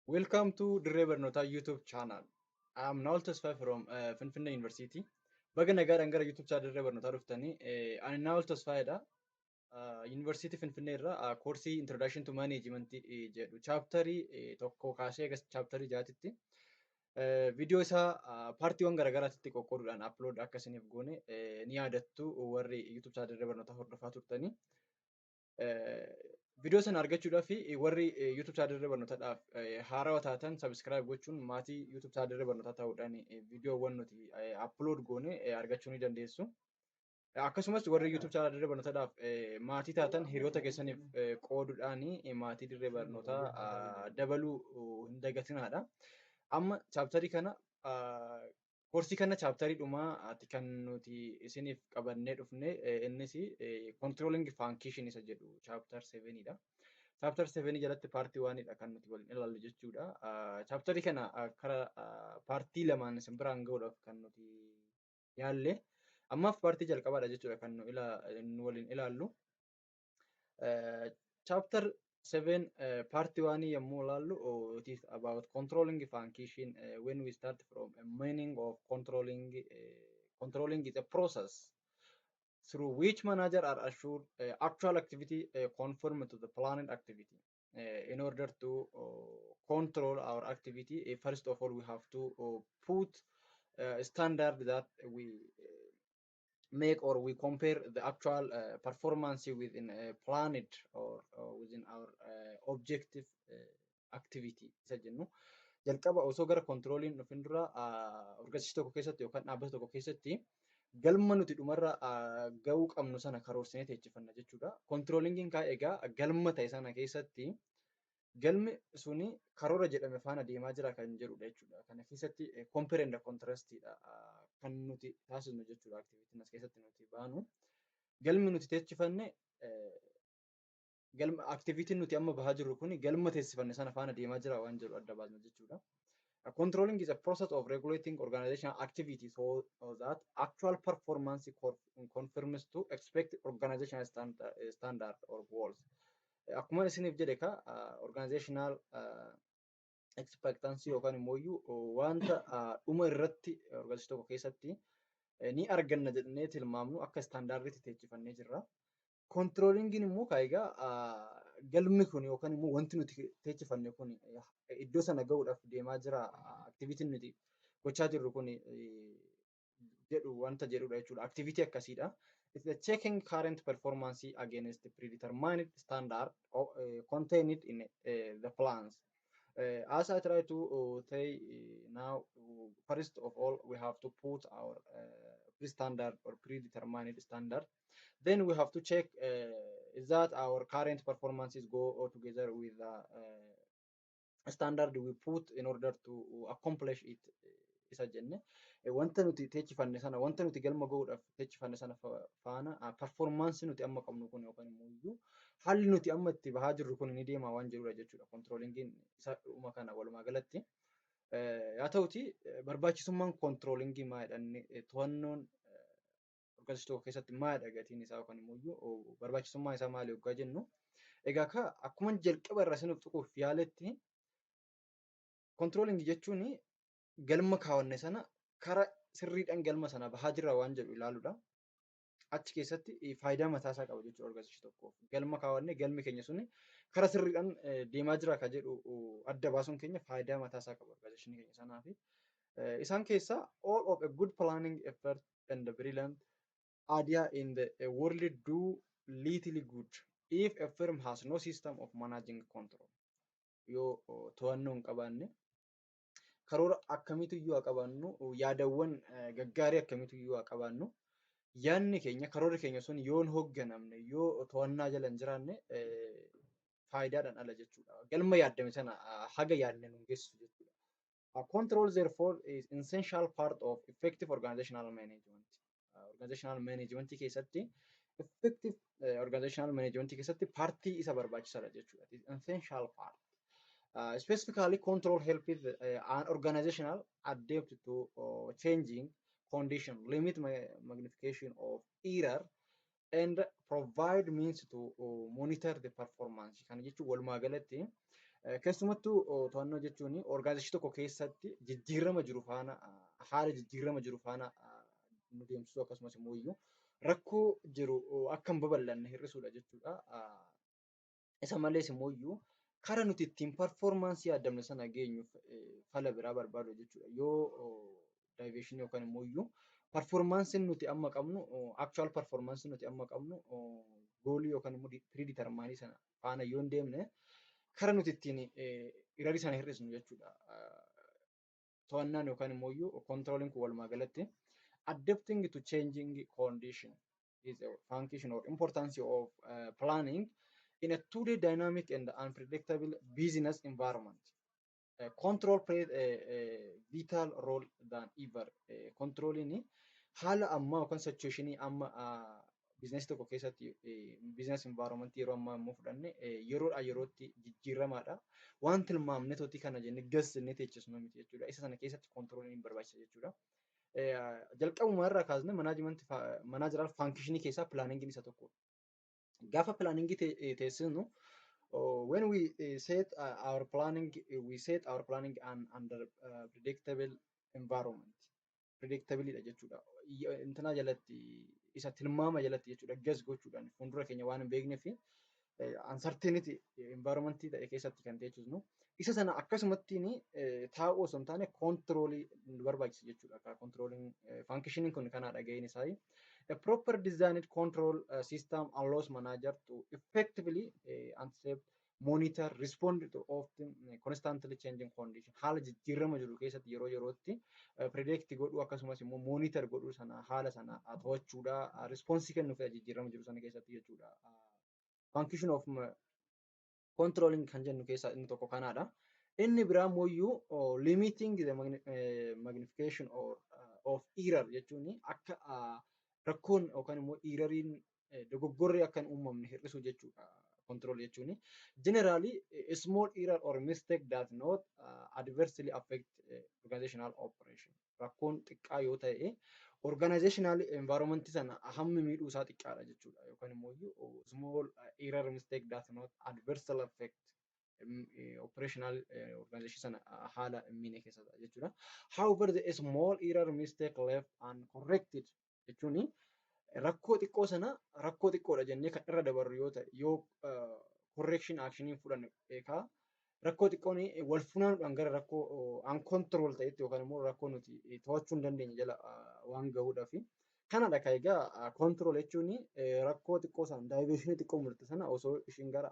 Welcome to Dirree Barnootaa YouTube channel. I am Naol Tesfaye from Finfinnee University. Baga nagaadhaan gara YouTube channel Dirree Barnootaa dhuftanii. Ani Naol Tesfayeedha. University Finfinnee irraa koorsii Introduction to Management jedhu chapterii 1 kaasee hanga chapterii 6tti viidiyoo isaa partiiwwan garaagaraatti qoqqooduudhaan upload akka isiniif goone ni yaadattu, warri YouTube channel Dirree Barnootaa hordofaa turtanii. Viidiyoo sana argachuudhaaf warri YouTube channel Dirree Barnootaadhaaf haarawaa taatan subscribe gochuun maatii YouTube channel Dirree Barnootaa ta'uudhaan viidiyoowwan nuti upload goone argachuu ni dandeessu. Akkasumas warri YouTube channel Dirree Barnootaadhaaf maatii taatan hiriyoota keessaniif qooduudhaan maatii Dirree Barnootaa dabaluu hin dagatinaadha. Amma chapterii kana, koorsii kana chapterii dhumaa kan nuti isiniif qabannee dhufne, innis controlling function isa jedhu chapter 7dha. Chapter 7 jalatti part 1dha kan nuti waliin ilaallu jechuudha. Chapterii kana karaa partii lamaan isin biraan gahuudhaaf kan nuti yaalle. Ammaaf partii jalqabaadha jechuudha kan nu waliin ilaallu. Chapter 7 part 1 yommuu ilaallu, it is about controlling function. When we start from a meaning of controlling, controlling is a process through which manager are assured actual activity conform to the planned activity. In order to control our activity, first of all we have to put standard that we make or we compare the actual performance within a planned or within our objective activity isa jennu. Jalqaba osoo gara controlling dhufin dura, organization tokko keessatti yookaan dhaabbata tokko keessatti galma nuti dhumarra gahuu qabnu sana karoorsinee teechifanna jechuudha. Controllingiin kaa egaa galma ta'e sana keessatti galmi suni karoora jedhame faana deemaa jira kan jedhudha jechuudha. Kana keessatti compare and contrast kan nuti taasisnu jechuudha, activityn as keessatti nuti baanu. Galmi nuti teechifanne, galma activityn nuti amma bahaa jirru kun galma teessifanne sana faana deemaa jira waan jedhu adda baasna jechuudha. Controlling is a process of regulating organizational activity so that actual performance conforms to expected organizational standard or goals. Akkuma isiniif jedhe ka organizational expectancy yookaan immoo wanta dhuma irratti organization tokko keessatti ni arganna jedhannee tilmaamnu akka standardiitti teechifannee jirra. Controllingiin immoo egaa galmi kun yookaan immoo wanti nuti teechifanne kun iddoo sana gahuudhaaf deemaa jira activityn nuti gochaa jirru kun jedhu wanta jedhudha jechuudha. Activity akkasiidha. It's the checking current performance against the predetermined standard contained in the plans. As I try to say now, first of all, we have to put our pre-standard or predetermined standard. Then we have to check is that our current performances go together with the standard we put in order to accomplish it isa jenne, wanta nuti teechifanne sana, wanta nuti galma gahuudhaaf teechifanne sana faana performance nuti amma qabnu kun yookaan immoo iyyuu haalli nuti amma itti bahaa jirru kun ni deema waan jedhudha jechuudha. Controllingiin isa dhuma kana walumaa galatti. Haa ta'uti, barbaachisummaan controllingii maalidha? Inni to'annoon organization tokko keessatti maalidha gatiin isaa yookaan immoo iyyuu barbaachisummaan isaa maali yoggaa jennu, egaa ka akkuma jalqaba irraa isiniif tuquuf yaaletti, controlling jechuun galma kaawwanne sana kara sirriidhaan galma sana bahaa jirra waan jedhu ilaaluudha. Achi keessatti faayidaa mataasaa qaba jechuudha organization tokkoof. Galma kaawwannee galmi keenya suni kara sirriidhaan deemaa jira kan jedhu adda baasuun keenya faayidaa mataasaa qaba organization keenya sanaafi. Isaan keessaa, all of a good planning effort and the brilliant idea in the world do little good if a firm has no system of managing control. Yoo to'annoo hin qabaanne, karoora akkamiitu iyyuu haa qabaannu, yaadawwan gaggaarii akkamiitu iyyuu haa qabaannu, yaadni keenya, karoorri keenya sun yoo hin hoogganamne, yoo to'annaa jala hin jiraanne, faayidaadhaan ala jechuudha. Galma yaaddame sana haga yaadne nu geessisu jechuudha. Control therefore is essential part of effective organizational management. Organizational management keessatti, effective organizational management keessatti partii isa barbaachisaadha jechuudha. It is essential part. Specifically, control helps an organizational adapt to changing condition, limit magnification of error, and provide means to monitor the performance. Kana jechuun walumaa galatti Keessumattuu to'annoo jechuun organization tokko keessatti jijjiirama jiru faana, haala jijjiirama jiru faana nu deemsisuu, akkasumas immoo iyyuu rakkoo jiru akka hin babal'anne hir'isuudha jechuudha. Isa malees immoo iyyuu karaa nuti ittiin performance yaadamne sana geenyuuf fala biraa barbaadu jechuudha. Yoo deviation yookaan immoo iyyuu performanceiin nuti amma qabnu, actual performance nuti amma qabnu, goalii yookaan immoo predetermined sana faana yoo hin deemne, karaa nuti ittiin errorii sana hir'isnu jechuudha. To'annaan yookaan immoo iyyuu controlling kun walumaa galatti adapting to changing condition is a function or importance of planning in a today dynamic and unpredictable business environment. Control plays a vital role than ever. Controlling haala ammaa yookaan situationii amma businessii tokko keessatti, business environment yeroo ammaa immoo fudhanne, yeroodhaa yerootti jijjiiramaadha. Waan tilmaamne tooti kana jennee gas jennee teechisnu miti jechuudha. Isa sana keessatti controlling barbaachisa jechuudha. Jalqabuma irraa kaasnee managerial functionii keessaa planningiin isa tokkodha. Gaafa planningii teessisnu, when we set our planning, we set our planning under predictable environment. Predictable dha jechuudha. Intinaa jalatti, isa tilmaama jalatti jechuudha. Guess gochuudhaan fuuldura keenya waan hin beeknee fi uncertainty environment ta'e keessatti kan teessisnu. Isa sana akkasumattiin taa'uu osoo hin taane controlii nu barbaachisa jechuudha. Controlling functioning kun kanaadha gaheen isaa. A proper designed control system allows manager to effectively anticipate, monitor, respond to often constantly changing condition. Haala jijjiirama jiru keessatti yeroo yerootti predict godhuu, akkasumas immoo monitor godhuu sana, haala sana to'achuudha, response kennuuf jijjiirama jiru sana keessatti jechuudha. Function of controlling kan jennu keessaa inni tokko kanaadha. Inni biraa immoo limiting the magnification or of error jechuun akka rakkoon yookaan immoo erroriin, dogoggorri akka hin uumamne hir'isuu jechuudha. Control jechuun generally a small error or mistake does not adversely affect organizational operation. Rakkoon xiqqaa yoo ta'e organizational environment sana hammi miidhuu isaa xiqqaadha jechuudha. Yookaan immoo small error mistake does not adversely affect operational organization sana haala miine keessa jechuudha. However, the small error mistake left uncorrected jechuun rakkoo xiqqoo sana rakkoo xiqqoodha jennee kan irra dabarru yoo ta'e, yoo correction actionii fudhanne, eekaa rakkoo xiqqoon wal funaanuudhaan gara rakkoo uncontrol ta'etti yookaan immoo rakkoo nuti to'achuu hin dandeenye jala waan gahuudhaaf. Kanadha kan egaa control jechuun rakkoo xiqqoo sana, deviationii xiqqoo mul'atu sana osoo ishiin gara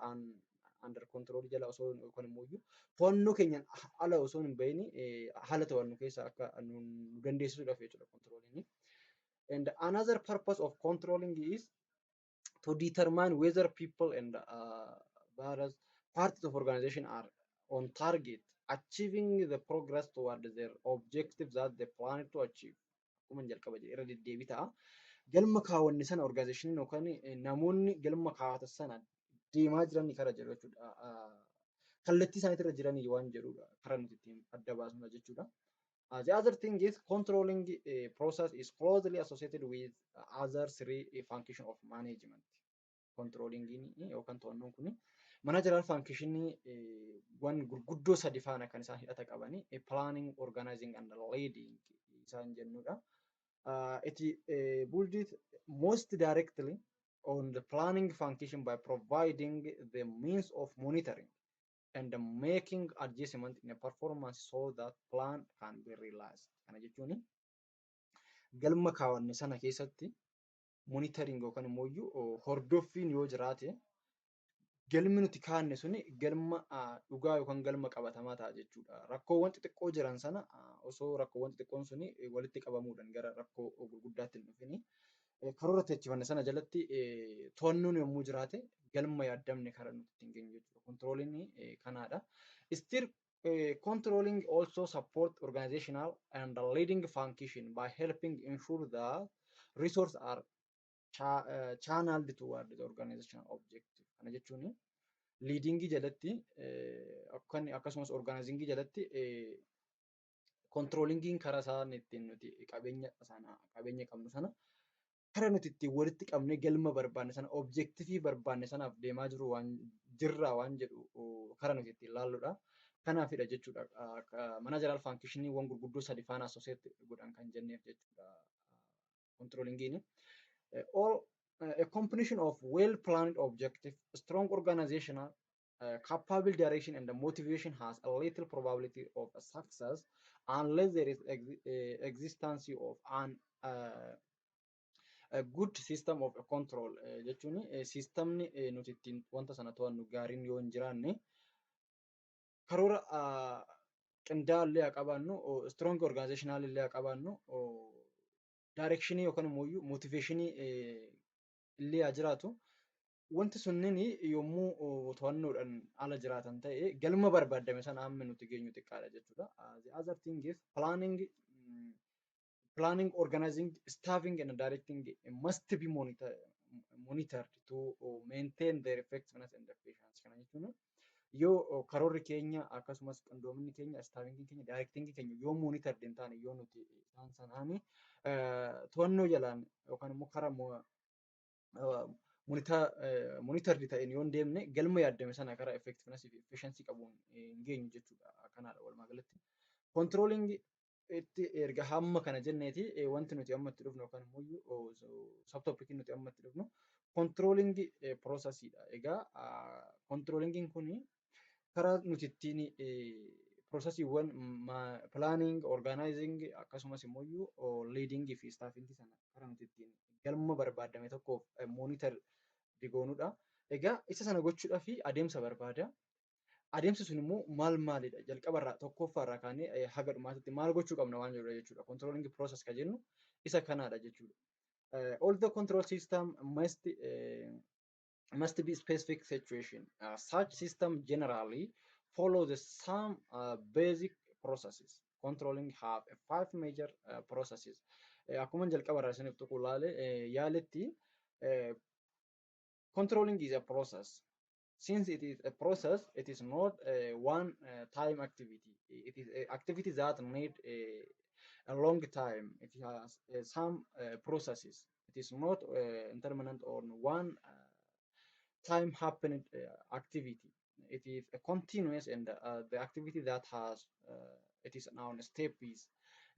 under control jala osoo yookaan immoo to'annoo keenyaan ala osoo hin bahin haala to'annu keessa akka nu dandeessisuudhaaf jechuudha controlling. And another purpose of controlling is to determine whether people and various parts of organization are on target achieving the progress toward their objective that they plan to achieve. Akkuma jalqaba jedhe irra deddeebii ta'a. Galma kaawwanne sana organizationiin yookaan namoonni galma kaawwatan sana deemaa jiran kara jedhu jechuudha. Kallattii isaaniitirra jiranii waan jedhudha. Karaa nuti ittiin adda baasnudha jechuudha. The other thing is controlling process is closely associated with other three function of management. Controlling yookaan to'annoon kun managerial functionii waan gurguddoo sadi faana kan isaan hidhata qabani: planning, organizing and leading isaan jennudha. It builds most directly on the planning function by providing the means of monitoring and making adjustment in a performance so that plan can be realized. Kana jechuun galma kaawwanne sana keessatti monitoring yookaan immoo hordoffiin yoo jiraate, galmi nuti kaa'anne suni galma dhugaa yookaan galma qabatamaa ta'a jechuudha. Rakkoowwan xixiqqoo jiran sana osoo rakkoowwan xixiqqoon suni walitti qabamuudhaan gara rakkoo gurguddaatti hin dhufini, karoora teechifanne sana jalatti to'annoon yommuu jiraate, galma yaaddamne karaa nuti ittiin geenyu jechuudha. Controlling kanaadha. Still, controlling also support organizational and leading function by helping ensure that resources are channeled toward the organizational objective. Kana jechuun leadingii jalatti akkasumas organizingii jalatti controllingiin karaa isaan ittiin nuti qabeenya sana, qabeenya qabnu sana Kara nuti ittiin walitti qabnee galma barbaanne sana, objective barbaanne sanaaf deemaa jiru waan jirraa waan jedhu kara nuti ittiin ilaalludha. Kanaafidha jechuudha managerial functioniiwwan gurguddoo sadi faana associate godhan kan jenneef jechuudha controllingiin. All a combination of well-planned objective, strong organizational, capable direction and the motivation has a little probability of a success unless there is existence of an a good system of control jechuun systemni nuti ittiin wanta sana to'annu gaariin yoo hin jiraanne, karoora qindaa'aa illee haa qabaannu, strong organizational illee haa qabaannu, directionii yookaan immoo motivationii illee haa jiraatu. Wanti sunniin yommuu to'annoodhaan ala jiraatan ta'e, galma barbaadame sana hamma nuti geenyu xiqqaadha jechuudha. The other thing is planning, organizing, staffing and directing must be monitored to maintain their effectiveness and efficiency. Kana jechuun yoo karoorri keenya, akkasumas qindoominni keenya, staffingiin keenya, directingii keenya yoo monitored hin taane, yoo nuti isaan sanaani to'annoo jalaan yookaan immoo karaa monitored ta'een yoo hin deemne, galma yaaddame sana karaa effectiveness fi efficiency qabuun hin geenyu jechuudha. Kanaadha walumaa galatti. Controlling itti erga hamma kana jenneeti, wanti nuti amma itti dhufnu yookaan immoo subtopiciin nuti amma itti dhufnu controlling processiidha. Egaa controllingiin kun karaa nuti ittiin processiiwwan planning, organizing, akkasumas immoo leading fi staffing sana karaa nuti ittiin galma barbaadame tokkoof monitor goonudha. Egaa isa sana gochuudhaaf adeemsa barbaada. Adeemsi sun immoo maal maalidha? Jalqabarraa, tokkoffaarraa kaanee haga dhumaatitti maal gochuu qabna waan jedhudha jechuudha. Controlling process kan jennu isa kanaadha jechuudha. All the control system must be specific situation. Such system generally follow the same basic processes. Controlling have a five major processes. Akkuma jalqabarraa isiniif tuquu laale yaaletti, controlling is a process. Since it is a process, it is not a one time activity. It is an activity that need a long time. It has some processes. It is not intermittent on one time happening activity. It is a continuous and the activity that has it is now a step is.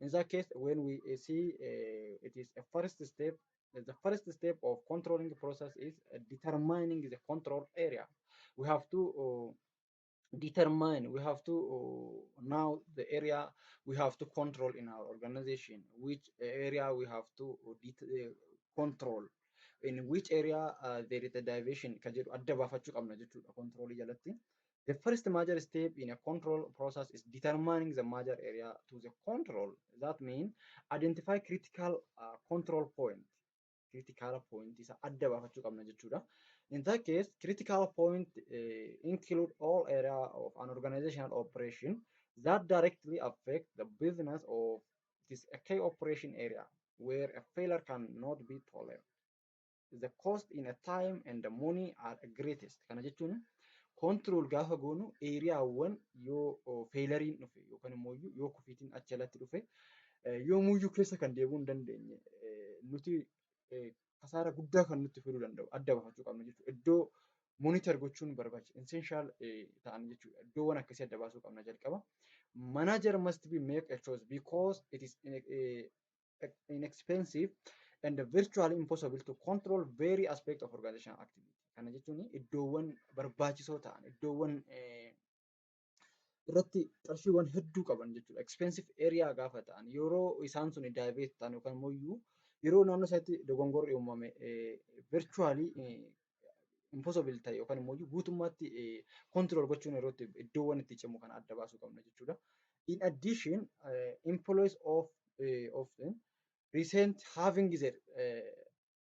In that case, when we see it is a first step, the first step of controlling the process is determining the control area. We have to determine, we have to know the area we have to control in our organization, which area we have to control, in which area there is a deviation kan jedhu adda baafachuu qabna jechuudha controlii jalatti. The first major step in a control process is determining the major area to the control. That means identify critical control point. Critical point isa adda baafachuu qabna jechuudha. In that case, critical point include all area of an organizational operation that directly affect the business of this key operation area where a failure cannot be tolerated. The cost in a time and the money are greatest. Kana jechuun control gaafa goonu areaawwan yoo failureiin dhufe yookaan immoo yoo kufiitiin achi alatti dhufe, yoomuyyuu keessa kan deebi'uu hin dandeenye, nuti kasaara guddaa kan nutti fiduu danda'u adda baafachuu qabna jechuudha. Iddoo monitor gochuun barbaachisa. Essential ta'an jechuudha. Iddoowwan akkasii adda baasuu qabna jalqaba. Manager must be make a choice because it is inexpensive and virtually impossible to control very aspect of organizational activity. Kana jechuun iddoowwan barbaachisoo ta'an, iddoowwan irratti qarshiiwwan hedduu qaban jechuudha. Expensive area gaafa ta'an, yeroo isaan sun deviate ta'an yookaan immoo yeroo naannoo isaatti dogongorri uumame virtually impossible ta'e yookaan immoo guutummaatti control gochuun yeroo itti iddoowwan itti cimu kana adda baasuu qabna jechuudha. In addition, employees of often resent having their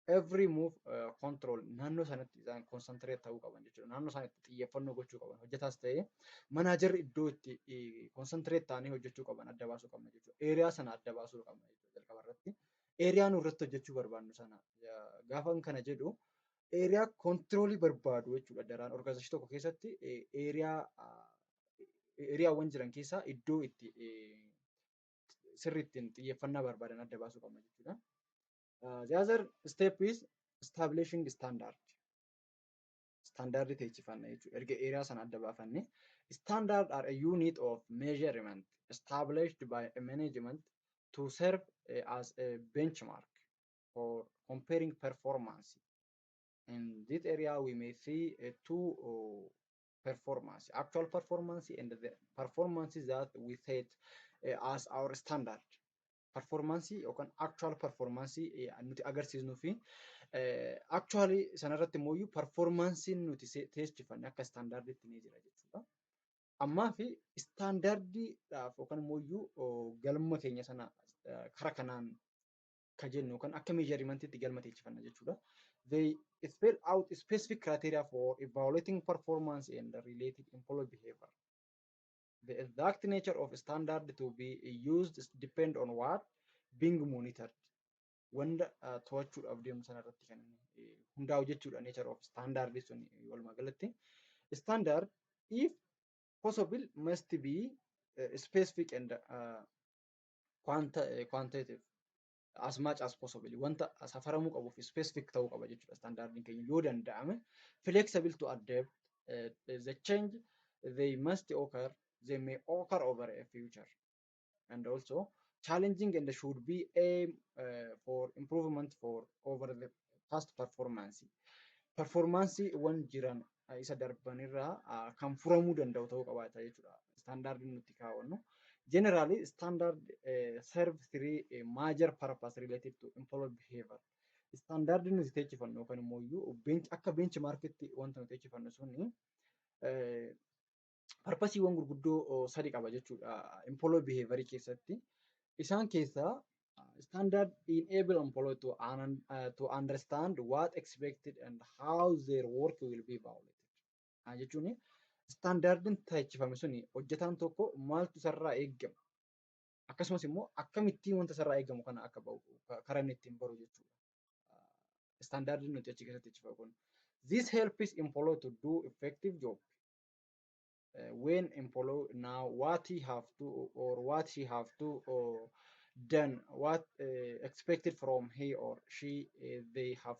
every move control. Naannoo sanatti isaan concentrate ta'uu qaban jechuudha. Naannoo sanatti xiyyeeffannoo gochuu qaban. Hojjetaas ta'ee managerri iddoo itti concentrate ta'anii hojjechuu qaban adda baasuu qabna jechuudha. Area sana adda baasuu qabna jechuudha jalqaba irratti. Area nu irratti hojjechuu barbaannu sana gaafa kana jedhu, area controlii barbaadu jechuudha. Daraan organizationii tokko keessatti areawwan jiran keessaa iddoo itti sirriitti xiyyeeffannaa barbaadan adda baasuu qabna jechuudha. The other step is establishing standard. Standardii teechifanna jechuudha. Erga area sana adda baafanne. Standard are a unit of measurement established by a management to serve as a benchmark for comparing performance. In this area, we may see two performance, actual performance and the performance that we set as our standard. Performance yookaan actual performance nuti agarsiisnuu fi actually sanarratti immoo performance nuti teechifanne akka standarditti ni jira jechuudha. Ammaa fi standardiidhaaf yookaan immoo galma keenya sana kara kanaan ka jennu yookaan akka measurementiitti galma teechifanna jechuudha. They spell out specific criteria for evaluating performance and related employee behavior. The exact nature of standard to be used depend on what being monitored. Wanta to'achuudhaaf deemu sana irratti kan inni hundaa'u jechuudha, nature of standard sun walumaa galatti. Standard, if possible, must be specific and quantitative as much as possible. Wanta safaramuu qabuuf specific ta'uu qaba jechuudha standardiin keenya yoo danda'ame. Flexible to adapt the change they may occur over a future, and also challenging and should be aim for improvement for over the past performance. Performance wan jiran isa darbanirraa kan furamuu danda'u ta'uu qabaata jechuudha standardiin nuti kaawwannu. Generally, standard serve three major purpose related to employee behavior. Standardiin nuti teechifannu yookaan immoo iyyuu akka benchmarkitti wanta nuti teechifannu suni purposeiiwwan gurguddoo sadi qaba jechuudha employee behavior keessatti. Isaan keessaa, standard enable employee to understand what expected and how their work will be evaluated. Kana jechuun standardiin teechifame suni hojjetaan tokko maaltu isarraa eegama, akkasumas immoo akkamittiin wanta isarraa eegamu kana akka bahu karaa inni ittiin baru jechuudha. Standardiin nuti achi keessatti teechifamu kun. This helps employee to do effective job. When employee know what he have to or what she have to or done, what expected from he or she, they have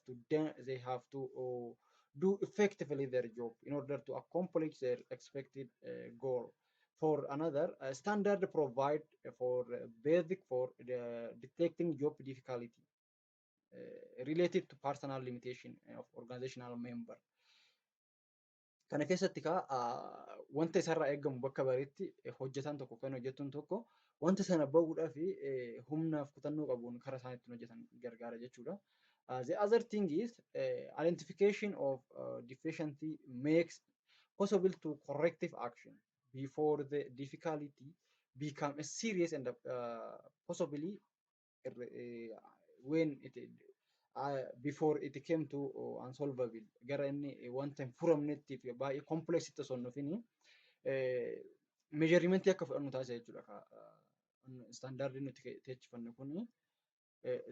to do effectively their job in order to accomplish their expected goal. For another, standard provide for basic for the detecting job difficulty related to personal limitation of organizational member. Kana keessatti kaa wanta isarraa eegamu bakka bareetti hojjetaan tokko kan hojjettuun tokko wanta sana bahuudhaaf humnaaf kutannoo qabuun karaa isaan ittiin hojjetan gargaara jechuudha. The other thing is identification of deficiency makes possible to corrective action before the difficulty become a serious and possibly when it before it came to unsolvable, gara inni wanta hin furamnetti fi baay'ee complex itti osoo hin dhufini measurementii akka fudhannu taasisa jechuudha standardii nuti teechifannu kuni.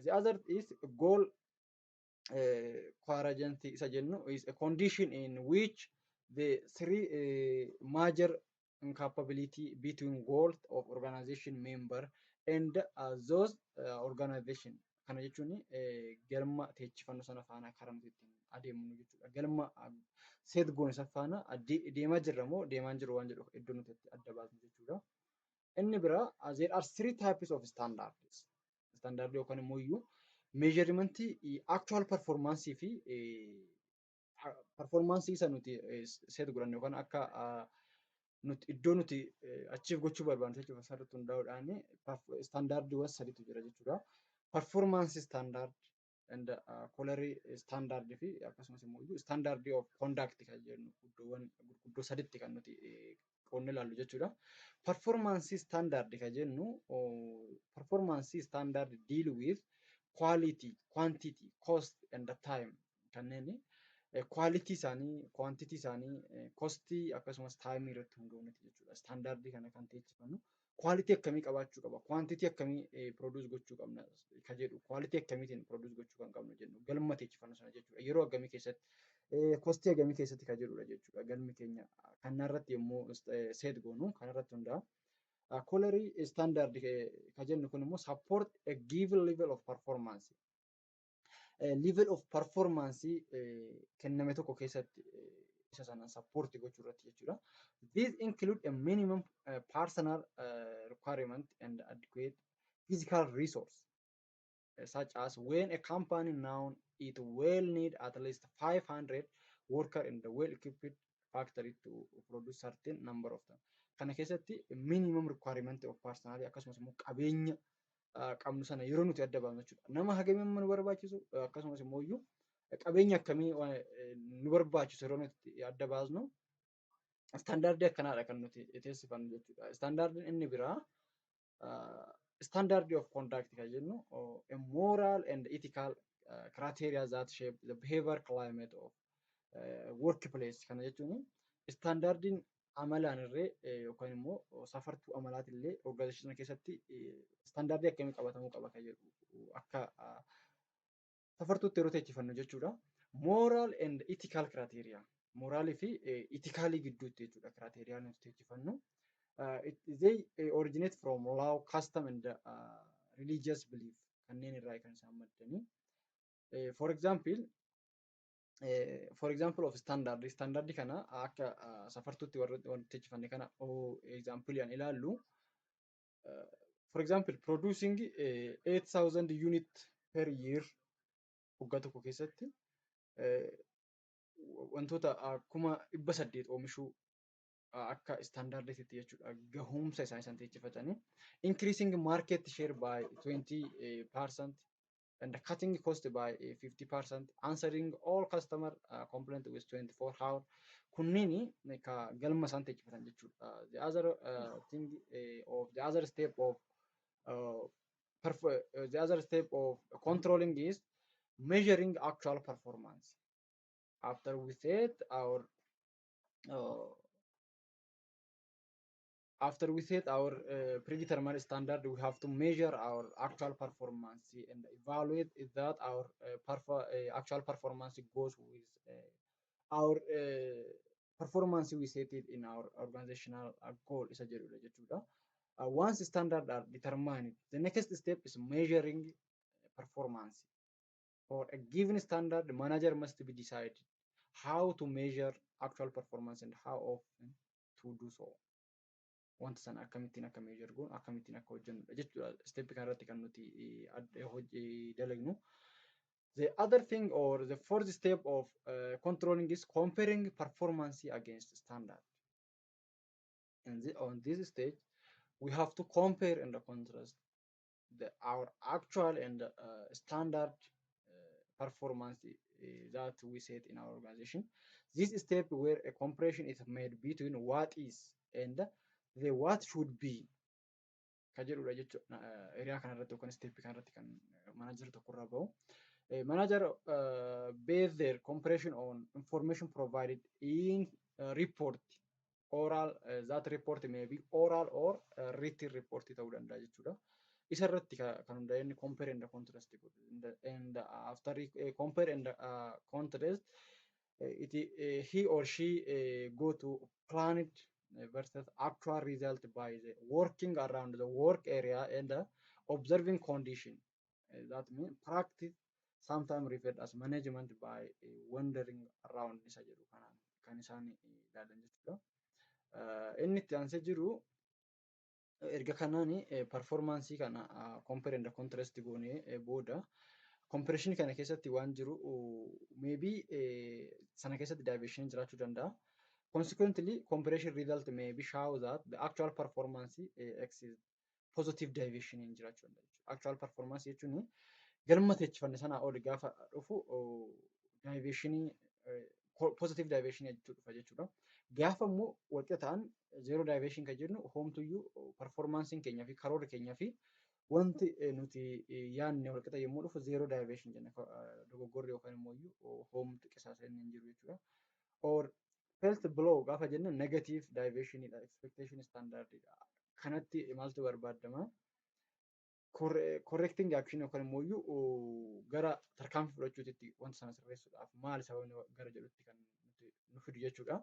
The other is goal coherency isa jennu is a condition in which the three major incompatibility between goals of organization member and those organization. Kana jechuun galma teechifannu sana faana karaa nuti ittiin adeemnu jechuudha. Galma set goone sana faana deemaa jirra moo deemaa hin jiru waan jedhu iddoo nuti itti adda baasnu jechuudha. Inni biraa, there are three types of standards. Standard yookaan immoo iyyuu measurementii actual performance fi performance isa nuti set godhanne yookaan akka nuti iddoo nuti achieve gochuu barbaannu jechuudha, asirratti hundaa'uudhaan standardiiwwan sadiitu jira jechuudha. Performance standard and quality standard fi akkasumas immoo standard of conduct kan jennu iddoowwan gurguddoo saditti kan nuti qoodnee ilaallu jechuudha. Performance standard kan jennu, performance standard deal with quality, quantity, cost and the time, kanneen quality isaanii, quantity isaanii, costii akkasumas time irratti hundoofneeti jechuudha. Standardii kana kan teechifannu quality akkamii qabaachuu qaba, quantity akkamii produce gochuu qabna kan jedhu, quality akkamiitiin produce gochuu kan qabnu jennu galma teechifannu sana jechuudha. Yeroo akkamii keessatti, costii akkamii keessatti kan jedhudha jechuudha. Galmi keenya kanarratti yommuu set goonu kanarratti hundaa'a. Quality standard kan jennu kun immoo support a given level of performance. Level of performance kenname tokko keessatti isa sana support gochuu irratti jechuudha. These include a minimum personal requirement and adequate physical resource, such as when a company now it will need at least 500 worker in the well-equipped factory to produce certain number of them. Kana keessatti minimum requirement of personnel akkasumas immoo qabeenya qabnu sana yeroo nuti adda baafnu jechuudha. Nama hagamii amma nu barbaachisu, akkasumas immoo iyyuu qabeenya akkamii nu barbaachisu yeroo nuti adda baasnu, standardii akkanaadha kan nuti teessifannu jechuudha. Standardiin inni biraa standard of conduct kan jennu, a moral and ethical criteria that shape the behavior climate of workplace. Kana jechuun standardiin amalaan irree yookaan immoo safartuu amalaatillee organization keessatti standardii akkamii qabatamuu qaba kan jedhu akka safartuutti yeroo teechifannu jechuudha. Moral and ethical criteria. Moraalii fi ethicalii gidduutti jechuudha criteria nuti teechifannu. They originate from law, custom and religious belief kanneen irraa kan isaan maddanii. For example of standard, standard kana akka safartuutti warra teechifanne kana example ilaallu. For example, producing 8000 unit per year, waggaa tokko keessatti wantoota 8,000 oomishuu akka standardiitti jechuudha. Gahumsa isaan isaan teechifatanii. Increasing market share by 20% and cutting cost by 50%, answering all customer complaint with 24 hour. Kunniin ka galma isaan teechifatan jechuudha. The other thing of the other step of the other step of controlling is measuring actual performance. After we set our predetermined standard, we have to measure our actual performance and evaluate if that our actual performance goes with our performance we set it in our organizational goal isa jedhudha jechuudha. Once standard are determined, the next step is measuring performance. For a given standard, the manager must be decided how to measure actual performance and how often to do so. Wanta sana akkamittiin akka measure goonu, akkamittiin akka hojjennudha jechuudha. Step kanarratti kan nuti hojii dalagnu. The other thing or the fourth step of controlling is comparing performance against standard. On this stage, we have to compare and contrast our actual and standard performance that we set in our organization. This step where a comparison is made between what is and the what should be kan jedhudha jechuudha. Area kanarratti yookaan step kanarratti kan manager tokkorraa bahu. Manager base their comparison on information provided in report oral, that report may be oral or written report ta'uu danda'a jechuudha. Isa irratti kan hundaa'e inni compare and contrast godhu. And after compare and contrast, it he or she go to planned versus actual result by the working around the work area and observing condition. That means practice sometimes referred as management by wandering around isa jedhu kanaan kan isaan ilaalan jechuudha. Inni itti aansee jiru, erga kanaan performance kana compare and contrast goonee booda, comparison kana keessatti waan jiru maybe sana keessatti deviation jiraachuu danda'a. Consequently, comparison result may be show that the actual performance exceeds, positive deviation jiraachuu danda'a jechuudha. Actual performance jechuun galma teechifanne sanaa oli gaafa dhufu deviation, positive deviation jechuu dhufa jechuudha. Gaafa immoo walqixa ta'an, zero deviation kan jennu, homtuyyuu performanceiin keenyaa fi karoorri keenyaa fi wanti nuti yaadne walqixa yommuu dhufu zero deviation jenna, dogoggorri yookaan immoo homtu qisaasa'inni hin jiru jechuudha. Or felt below gaafa jennu negative deviation dha, expectation standard dha. Kanatti maaltu barbaadama? Correcting action yookaan immoo gara tarkaanfii fudhachuutitti wanta sana sirreessuudhaaf maali sababni gara jedhutti kan nu fidu jechuudha.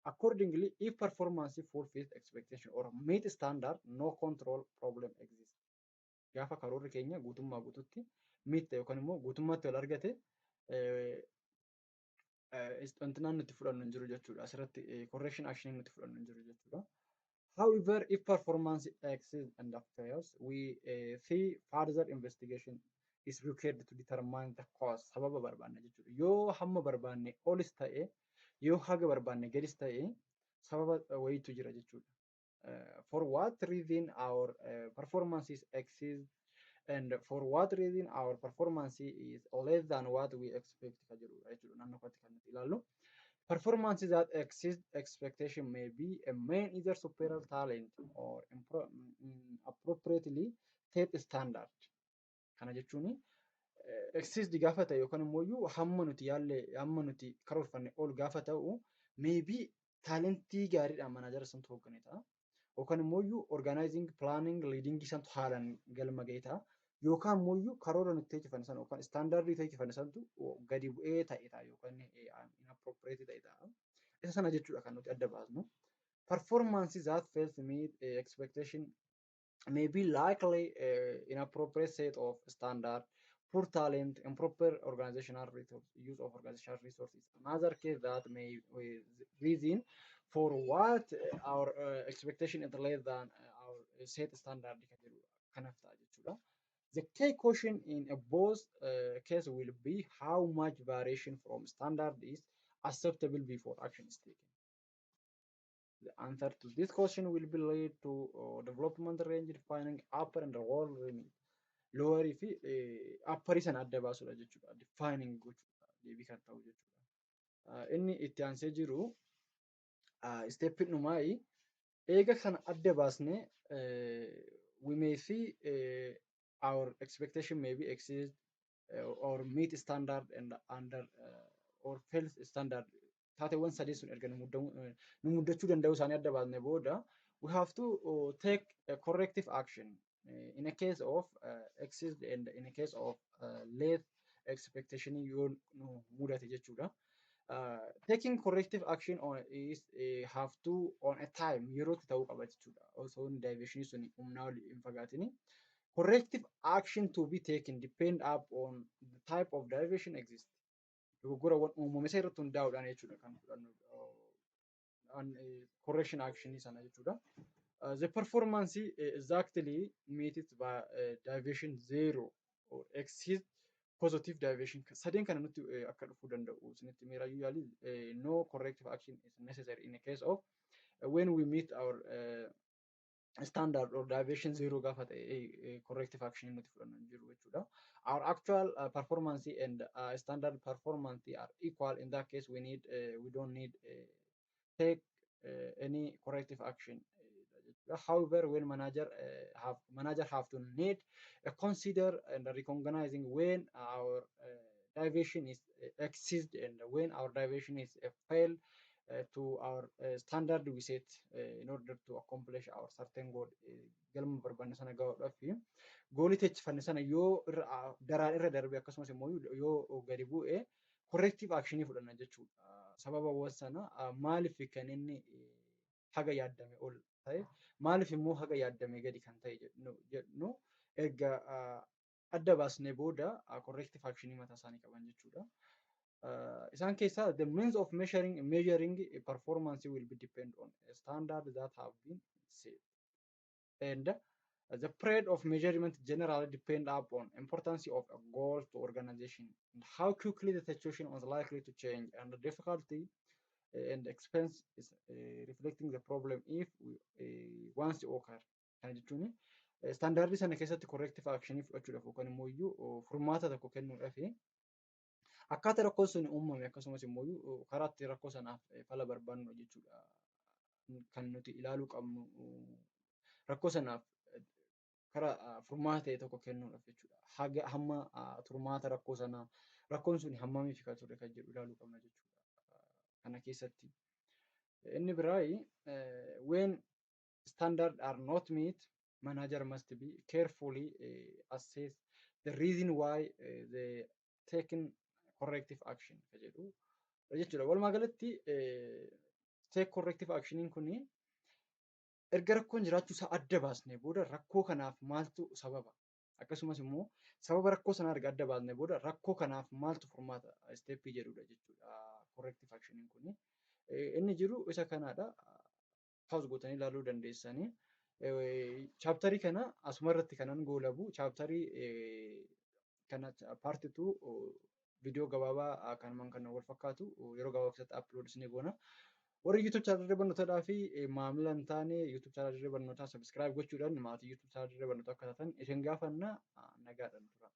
Accordingly, if performance fulfills expectation or meet standard, no control problem exists. Gaafa karoorri keenya guutummaa guututti meet ta'e yookaan immoo guutummaatti wal argate, wanti nuti fudhannu hin jiru jechuudha. Asirratti correction action nuti fudhannu hin jiru jechuudha. However, if performance exceeds and fails, we see further investigation is required to determine the cause. Sababa barbaanne jechuudha. Yoo hamma barbaanne olis ta'e, yoo haga barbaanne gadis ta'e, sababa wayiitu jira jechuudha. For what reason our performance is exceed and for what reason our performance is less than what we expect ka jedhudha jechuudha naannoo kanatti kan nuti ilaallu. Performance that exceeds expectation may be a main either superior talent or appropriately set standard. Kana jechuun exceed gaafa ta'e yookaan immoo hamma nuti yaalle, hamma nuti karoorfanne ol gaafa ta'u, maybe talentii gaariidhaan manager santu hooggane ta'a. Yookaan immoo organizing, planning, leading santu haalaan galma ga'e ta'a. Yookaan immoo karoora nuti teechifanne sana yookaan standardii teechifanne santu gadi bu'ee ta'e ta'a yookaan inappropriate ta'e ta'a. Isa sana jechuudha kan nuti adda baasnu. Performance that fails to meet expectation may be likely inappropriate set of standard, poor talent, improper organizational resource, use of organizational resources. Another case that may reason for what our expectation is less than our set standard kan jedhu kanaaf ta'a jechuudha. The key question in a both case will be how much variation from standard is acceptable before action is taken. The answer to this question will be led to development range defining upper and lower limit. Lower fi upper sana adda baasuudha jechuudha. Defining gochuudha deebii kan ta'u jechuudha. Inni itti aansee jiru steppiin dhumaayi eega kana adda baasnee, we may see our expectation may be exceed or meet standard and under or fail standard. Taateewwan sadii sun erga nu muddachuu danda'uu isaanii adda baasne booda, we have to take a corrective action in a case of exceed and in a case of less expectation yoo nu mudate jechuudha. Taking corrective action on is have to on a time, yerootti ta'uu qaba jechuudha. Osoo deviation sun humnaa ol hin fagaatini. Corrective action to be taken depend upon the type of deviation exist. Dogoggorawwan uumame isa irratti hundaa'uudhaan jechuudha kan fudhannu correction action sana jechuudha. The performance exactly meets by deviation zero or exceed positive deviation, sadeen kana nutti akka dhufuu danda'u isinitti miirayyuu yaali, no corrective action is necessary in a case of when we meet our standard or deviation zero gaafa ta'e, corrective action nuti fudhannu hin jiru jechuudha. Our actual performance and standard performance are equal. In that case, we don't need take any corrective action. However, when manager have to need consider and recognizing when our deviation is exceed and when our deviation is fail to our standard we set in order to accomplish our certain goal, galma barbaanne sana gahuudhaaf goalii teechifanne sana yoo irra daraan irra darbe, akkasumas immoo yoo gadi bu'e, corrective actionii fudhanna jechuudha. Sababawwan sana maaliif kan inni haga yaaddame ol ta'e, maaliif immoo haga yaaddame gadi kan ta'e jedhu erga adda baasnee booda corrective actionii mataa isaanii qaban jechuudha. Isaan keessaa the means of measuring performance will be depend on a standard that have been set. And the period of measurement generally depend upon importance of a goal to organization and how quickly the situation was likely to change and the difficulty and expense is reflecting the problem if we, once occur. Kana jechuun standardii sana keessatti corrective action fudhachuudhaaf yookaan immoo iyyuu furmaata tokko kennuudhaaf akkaataa rakkoon sun uumame, akkasumas immoo karaa itti rakkoo sanaaf fala barbaadnu jechuudha. Kan nuti ilaaluu qabnu rakkoo sanaaf karaa furmaata ta'e tokko kennuudhaaf jechuudha. Haga hamma turmaata rakkoo sanaa, rakkoon sun hammamiif kan ture kan jedhu ilaaluu qabna jechuudha. Kana keessatti. Inni biraayi, when standard are not met, manager must be carefully assess the reason why the taken corrective action kan jedhu jechuudha. Walumaa galatti take corrective actioniin kuni erga rakkoon jiraachuu isaa adda baasnee booda rakkoo kanaaf maaltu sababa? Akkasumas immoo sababa rakkoo sanaa erga adda baasnee booda rakkoo kanaaf maaltu furmaata step jedhudha jechuudha. Corrective actioniin kuni. Inni jiru isa kanaadha. Pause gootanii ilaaluu dandeessanii. Chapterii kana asuma irratti kanan goolabu. Chapterii kana part 2 viidiyoo gabaabaa kanumaan kan wal fakkaatu yeroo gabaabaa keessatti upload isinii goona. Warri YouTube channelii Dirree Barnootaadhaa fi maamila hin taane, YouTube channelii Dirree Barnootaa subscribe gochuudhaan maatii YouTube channelii Dirree Barnootaa akka taatan isin gaafanna. Nagaadhaan tura.